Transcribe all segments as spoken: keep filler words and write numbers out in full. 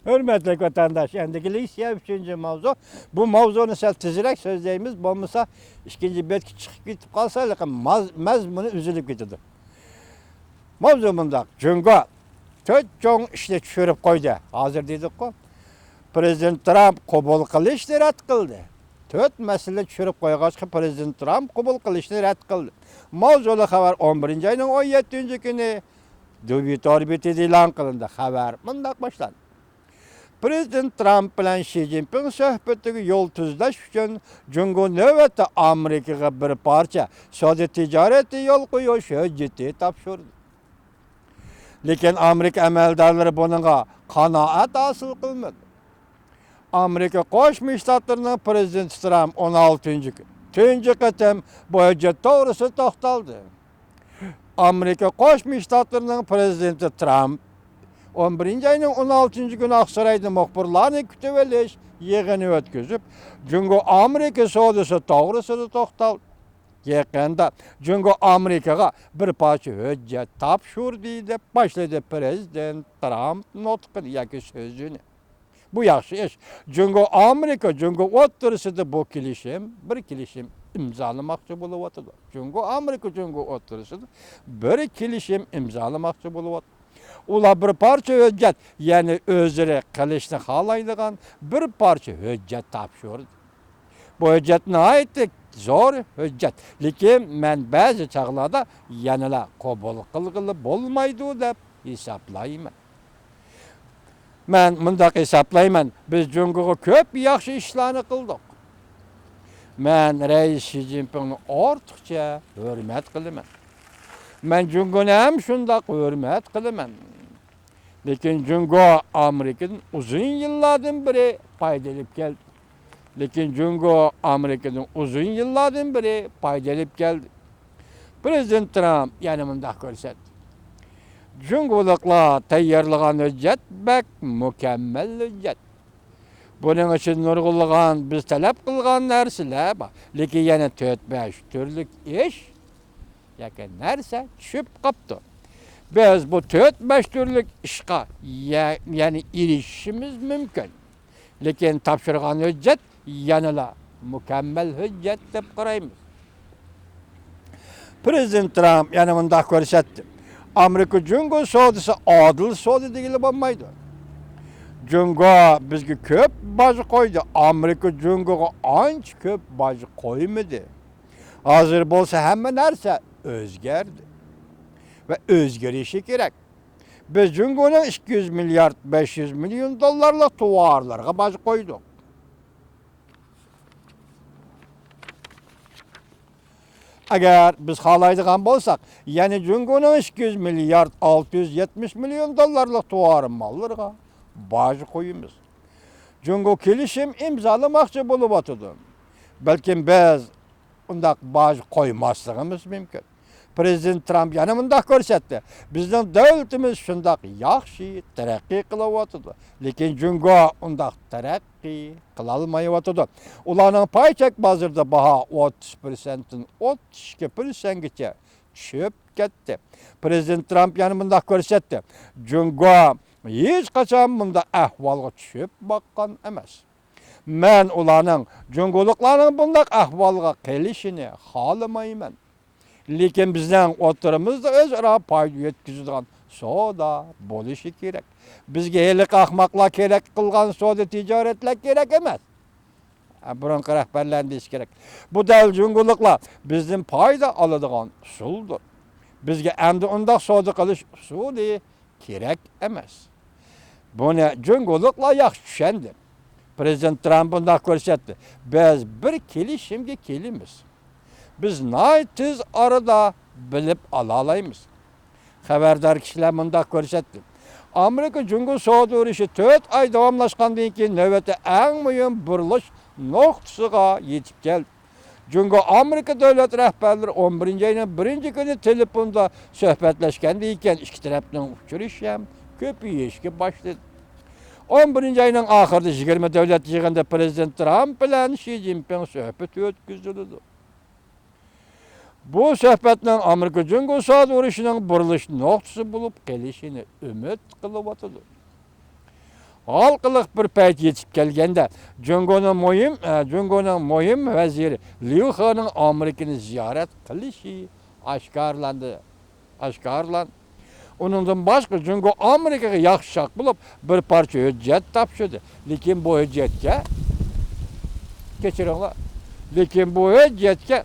ھۆرمەتلىك ۋەتەنداش، ئەندىكى لېكسىيە ئۈچىنچى ماۋزۇ. بۇ ماۋزۇنى سەل تېزرەك سۆزلەيمىز، بولمىسا ئىككىنچى بەتكە چىقىپ كېتىپ قالسا، ھېلىقى ماز-، مەزمۇنى ئۈزۈلۈپ كېتىدۇ. ماۋزۇ مۇنداق، جۇڭگو تۆت چوڭ ئىشنى چۈشۈرۈپ قويدى. ھازىر دېدۇققۇ، پىرېزىدېنت ترامپ قوبۇل قىلىشنى رەت قىلدى. تۆت مەسىلىنى چۈشۈرۈپ قويغاچقا، پىرېزىدېنت ترامپ قوبۇل قىلىشنى رەت قىلدى. ماۋزۇلۇق خەۋەر ئون بىرىنچى ئاينىڭ ئون يەتتىنچى كۈنى دۇبى تور بېتىدە ئېلان قىلىندى. خەۋەر مۇنداق باشلاندى. پىرېزىدېنت ترامپ بىلەن شى جىنپىڭ سۆھبىتىگە يول تۈزلەش ئۈچۈن جۇڭگو نۆۋەتتە ئامېرىكىغا بىر پارچە سودا تىجارىتى يول قويۇش ھۆججىتى تاپشۇردى. لېكىن ئامېرىكا ئەمەلدارلىرى بۇنىڭغا قانائەت ھاسىل قىلمىدى. ئامېرىكا قوشما شتاتلىرىنىڭ پىرېزىدېنتى ترامپ ئون ئالتىنچى كۈنى تۇنجى قېتىم بۇ ھۆججەت توغرىسىدا توختالدى. ئامېرىكا قوشما شتاتلىرىنىڭ پىرېزىدېنتى ترامپ ئون بىرىنچى ئاينىڭ ئون ئالتىنچى كۈنى ئاقسارايدا مۇخبىرلارنى كۈتۈۋېلىش يىغىنى ئۆتكۈزۈپ، جۇڭگو ئامېرىكا سودىسى توغرىسىدا توختالدى. يېقىندا جۇڭگو ئامېرىكىغا بىر پارچە ھۆججەت تاپشۇردى، دەپ باشلىدى پىرېزىدېنت ترامپ نۇتقىنى ياكى سۆزىنى. بۇ ياخشى ئىش. جۇڭگو ئامېرىكا، جۇڭگو ئوتتۇرىسىدا بۇ كېلىشىم، بىر كېلىشىم ئىمزالىماقچى بولۇۋاتىدۇ. جۇڭگو ئامېرىكا، جۇڭگو ئوتتۇرىسىدا بىر كېلىشىم ئىمزالىماقچى بولۇۋاتىدۇ. ئۇلار بىر پارچە ھۆججەت، يەنى ئۆزلىرى قىلىشنى خالايدىغان بىر پارچە ھۆججەت تاپشۇردى. بۇ ھۆججەت ناھايىتى زور ھۆججەت، لېكىن مەن بەزى چاغلاردا يەنىلا قوبۇل قىلغىلى بولمايدۇ دەپ ھېسابلايمەن. مەن مۇنداق ھېسابلايمەن، بىز جۇڭگوغا كۆپ ياخشى ئىشلارنى قىلدۇق. مەن رەئىس شى جىنپىڭنى ئارتۇقچە ھۆرمەت قىلىمەن. مەن جۇڭگونى ھەم شۇنداق ھۆرمەت قىلىمەن. لېكىن جۇڭگو ئامېرىكىدىن ئۇزۇن يىللاردىن بېرى پايدا ئېلىپ كەلدى. لېكىن جۇڭگو ئامېرىكىدىن ئۇزۇن يىللاردىن بېرى پايدا ئېلىپ كەلدى. پىرېزىدېنت ترامپ يەنە مۇنداق كۆرسەتتى. جۇڭگولۇقلار تەييارلىغان ھۆججەت بەك مۇكەممەل ھۆججەت. بۇنىڭ ئىچىدە نۇرغۇنلىغان بىز تەلەپ قىلغان نەرسىلەر بار. لېكىن يەنە تۆت-بەش تۈرلۈك ئىش ياكى نەرسە چۈشۈپ قاپتۇ. بىز بۇ تۆت-بەش تۈرلۈك ئىشقا يە-، يەنى ئېرىشىشىمىز مۇمكىن. لېكىن تاپشۇرغان ھۆججەت يەنىلا مۇكەممەل ھۆججەت دەپ قارايمىز. پىرېزىدېنت ترامپ يەنە مۇنداق كۆرسەتتى، ئامېرىكا جۇڭگو سودىسى ئادىل سودا دېگىلى بولمايدۇ. جۇڭگو بىزگە كۆپ باج قويدى، ئامېرىكا جۇڭگوغا ئانچە كۆپ باج قويمىدى. ھازىر بولسا ھەممە نەرسە ئۆزگەردى ۋە ئۆزگىرىشى كېرەك. بىز جۇڭگونىڭ ئىككى يۈز مىليارد بەش يۈز مىليون دوللارلىق توۋارلارغا باج قويدۇق. ئەگەر بىز خالايدىغان بولساق، يەنى جۇڭگونىڭ ئىككى يۈز مىليارد ئالتە يۈز يەتمىش مىليون دوللارلىق توۋار ماللىرىغا باج قويىمىز. جۇڭگو كېلىشىم ئىمزالىماقچى بولۇۋاتىدۇ. بەلكىم بىز ئۇنداق باج قويماسلىقىمىز مۇمكىن. پىرېزىدېنت ترامپ يەنە مۇنداق كۆرسەتتى، بىزنىڭ دۆلىتىمىز شۇنداق ياخشى تەرەققىي قىلىۋاتىدۇ، لېكىن جۇڭگو ئۇنداق تەرەققىي قىلالمايۋاتىدۇ. ئۇلارنىڭ پاي چەك بازىرىدا باھا ئوتتۇز پىرسەنتتىن ئوتتۇز ئىككى پىرسەنتكىچە چۈشۈپ كەتتى. پىرېزىدېنت ترامپ يەنە مۇنداق كۆرسەتتى، جۇڭگو ھېچقاچان مۇنداق ئەھۋالغا چۈشۈپ باققان ئەمەس. مەن ئۇلارنىڭ، جۇڭگولۇقلارنىڭ بۇنداق ئەھۋالغا قېلىشىنى خالىمايمەن. لېكىن بىزنىڭ ئوتتۇرىمىزدا ئۆزئارا پايدا يەتكۈزىدىغان سودا بولۇشى كېرەك. بىزگە ھېلىقى ئەخمەقلار كېرەك قىلغان سودا تىجارەتلەر كېرەك ئەمەس. ھە، بۇرۇنقى رەھبەرلەرنى دېيىش كېرەك. بۇ دەل جۇڭگولۇقلار بىزدىن پايدا ئالىدىغان ئۇسۇلدۇر. بىزگە ئەمدى ئۇنداق سودا قىلىش ئۇسۇلى كېرەك ئەمەس. بۇنى جۇڭگولۇقلار ياخشى چۈشەندى. پىرېزىدېنت ترامپ بۇنداق كۆرسەتتى، بىز بىر كېلىشىمگە كېلىمىز. بىز ناھايىتى تېز ئارىدا بىلىپ ئالالايمىز. خەۋەردار كىشىلەر مۇنداق كۆرسەتتى، ئامېرىكا جۇڭگو سودا ئۇرۇشى تۆت ئاي داۋاملاشقاندىن كېيىن نۆۋەتتە ئەڭ مۇھىم بۇرۇلۇش نۇقتىسىغا يېتىپ كەلدى. جۇڭگو ئامېرىكا دۆلەت رەھبەرلىرى ئون بىرىنچى ئاينىڭ بىرىنچى كۈنى تېلېفوندا سۆھبەتلەشكەندىن كېيىن، ئىككى تەرەپنىڭ ئۇچرىشىشى ھەم كۆپىيىشكە باشلىدى. ئون بىرىنچى ئاينىڭ ئاخىرىدا يىگىرمە دۆلەت يىغىنىدا پىرېزىدېنت ترامپ بىلەن شى جىنپىڭ سۆھبىتى ئۆتكۈزۈلىدۇ. بۇ سۆھبەتنىڭ ئامېرىكا جۇڭگو سودا ئۇرۇشىنىڭ بۇرۇلۇش نۇقتىسى بولۇپ قېلىشىنى ئۈمىد قىلىۋاتىدۇ. ھالقىلىق بىر پەيت يېتىپ كەلگەندە، جۇڭگونىڭ مۇھىم، ئە، جۇڭگونىڭ مۇھىم ۋەزىرى ليۇ خېنىڭ ئامېرىكىنى زىيارەت قىلىشى ئاشكارىلاندى. ئاشكارىلاندى. ئۇنىڭدىن باشقا، جۇڭگو ئامېرىكىغا ياخشى شاق بولۇپ، بىر پارچە ھۆججەت تاپشۇردى. لېكىن بۇ ھۆججەتكە، كەچۈرۈڭلار، لېكىن بۇ ھۆججەتكە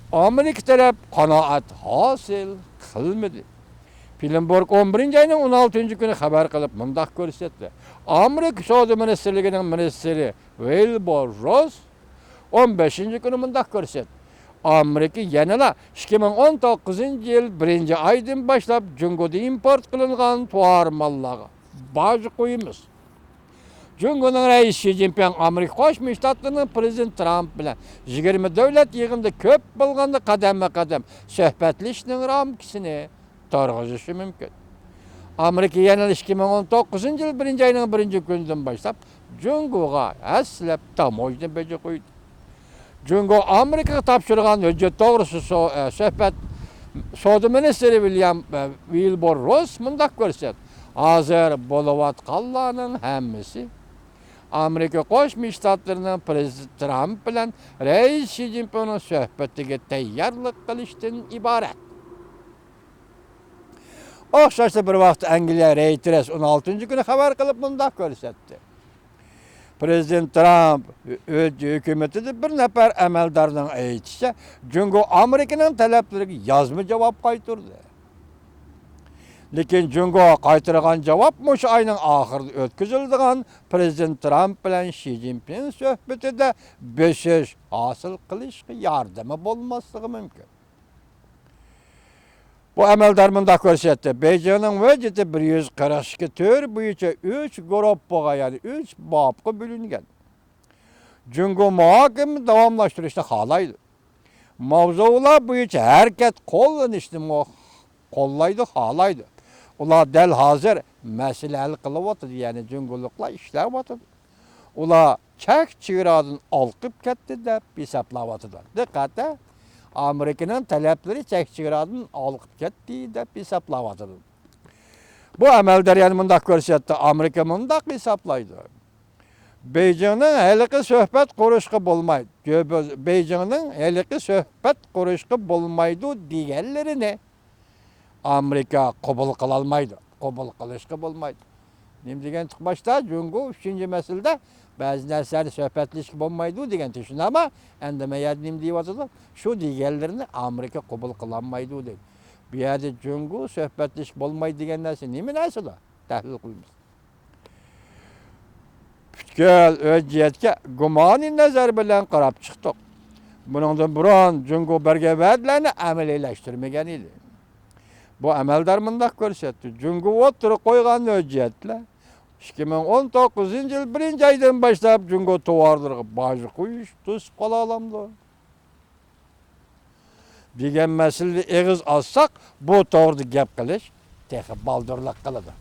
ئامېرىكا تەرەپ قانائەت ھاسىل قىلمىدى. بلۇمبېرگ ئون بىرىنچى ئاينىڭ ئون ئالتىنچى كۈنى خەۋەر قىلىپ مۇنداق كۆرسەتتى: ئامېرىكا سودا مىنىستىرلىكىنىڭ مىنىستىرى ۋىلبۇر روس ئون بەشىنچى كۈنى مۇنداق كۆرسەتتى: ئامېرىكا يەنىلا ئىككى مىڭ ئون توققۇزىنچى يىل بىرىنچى ئايدىن باشلاپ جۇڭگودىن ئىمپورت قىلىنغان تۇۋار ماللارغا باج قويىمىز. جۇڭگونىڭ رەئىسى شى جىنپىڭ ئامېرىكا قوشما شتاتلىرىنىڭ پىرېزىدېنتى ترامپ بىلەن يىگىرمە دۆلەت يىغىنىدا كۆپ بولغاندا قەدەممۇ قەدەم سۆھبەتلىشىشنىڭ رامكىسىنى تۇرغۇزۇشى مۇمكىن. ئامېرىكا يەنە ئىككى مىڭ ئون توققۇزىنچى يىل بىرىنچى ئاينىڭ بىرىنچى كۈنىدىن باشلاپ جۇڭگوغا ھەسسىلەپ تاموژنا بېجى قويدى. جۇڭگو ئامېرىكىغا تاپشۇرغان ھۆججەت توغرىسىدا سو-، ئە، سۆھبەت سودا مىنىستىرى ۋىليام، ئە، ۋىلبۇر روس مۇنداق كۆرسەتتى: ھازىر بولۇۋاتقانلارنىڭ ھەممىسى ئامېرىكا قوشما شتاتلىرىنىڭ پىرېزىدېنتى ترامپ بىلەن رەئىس شى جىنپىڭنىڭ سۆھبىتىگە تەييارلىق قىلىشتىن ئىبارەت. ئوخشاشلا بىر ۋاقىتتا ئەنگلىيە رېيتېرس ئون ئالتىنچى كۈنى خەۋەر قىلىپ مۇنداق كۆرسەتتى: پىرېزىدېنت ترامپ ھۆ-، ھۆكۈمىتىدە بىر نەپەر ئەمەلدارنىڭ ئېيتىشىچە، جۇڭگو ئامېرىكىنىڭ تەلەپلىرىگە يازما جاۋاب قايتۇردى. لېكىن جۇڭگو قايتۇرغان جاۋاب مۇشۇ ئاينىڭ ئاخىرىدا ئۆتكۈزۈلىدىغان پىرېزىدېنت ترامپ بىلەن شى جىنپىڭ سۆھبىتىدە بۆسۈش ھاسىل قىلىشقا ياردىمى بولماسلىقى مۇمكىن. بۇ ئەمەلدار مۇنداق كۆرسەتتى: بېيجىڭنىڭ ۋەزىيىتى بىر يۈز قىرىق ئىككى تۈر بويىچە ئۈچ گۇرۇپپىغا، يەنى ئۈچ بابقا بۆلۈنگەن. جۇڭگو مۇھاكىمە داۋاملاشتۇرۇشنى خالايدۇ. ماۋزۇلار بويىچە ھەرىكەت قوللىنىشنىمۇ قوللايدۇ، خالايدۇ. ئۇلار دەل ھازىر مەسىلە ھەل قىلىۋاتىدۇ، يەنى جۇڭگولۇقلار ئىشلەۋاتىدۇ. ئۇلار چەك چېگرادىن ئالقىپ كەتتى دەپ ھېسابلاۋاتىدۇ. دىققەت! ئامېرىكىنىڭ تەلەپلىرى چەك چېگرادىن ئالقىپ كەتتى دەپ ھېسابلاۋاتىدۇ. بۇ ئەمەلدار يەنە مۇنداق كۆرسەتتى، ئامېرىكا مۇنداق ھېسابلايدۇ: بېيجىڭنىڭ ھېلىقى سۆھبەت قۇرۇشقا بولمايدۇ، بېيجىڭنىڭ ھېلىقى سۆھبەت قۇرۇشقا بولمايدۇ دېگەنلىرىنى ئامېرىكا قوبۇل قىلالمايدۇ، قوبۇل قىلىشقا بولمايدۇ. نېمە دېگەن چىقماشتا، جۇڭگو ئۈچىنچى مەسىلىدە بەزى نەرسىلەرنى سۆھبەتلىشىشكە بولمايدۇ دېگەن تۈشۈنەما، ئەمدى مەن يەردە نېمە دېيىۋاتىدۇ؟ شۇ دېگەنلىرىنى ئامېرىكا قوبۇل قىلالمايدۇ دەيدۇ. بۇ يەردە جۇڭگو سۆھبەتلىشىشكە بولمايدۇ دېگەن نەرسە نېمە نەرسىدۇ؟ تەھلىل قىلىمىز. پۈتكۈل ۋەزىيەتكە گۇمانىي نەزەر بىلەن قاراپ چىقتۇق. بۇنىڭدىن بۇرۇن جۇڭگو بەرگەن ۋەدىلەرنى ئەمەلىيلەشتۈرمىگەن ئىدى. بۇ ئەمەلدار مۇنداق كۆرسەتتى: جۇڭگو ئوتتۇرىغا قويغان ھۆججەتلەر، ئىككى مىڭ ئون توققۇزىنچى يىل بىرىنچى ئايدىن باشلاپ جۇڭگو تاۋارلىرىغا باج قويۇش توسۇپ قالالامدۇ دېگەن مەسىلىدە ئېغىز ئاچساق، بۇ توغرىدا گەپ قىلىش تېخى بالدۇرلۇق قىلىدۇ.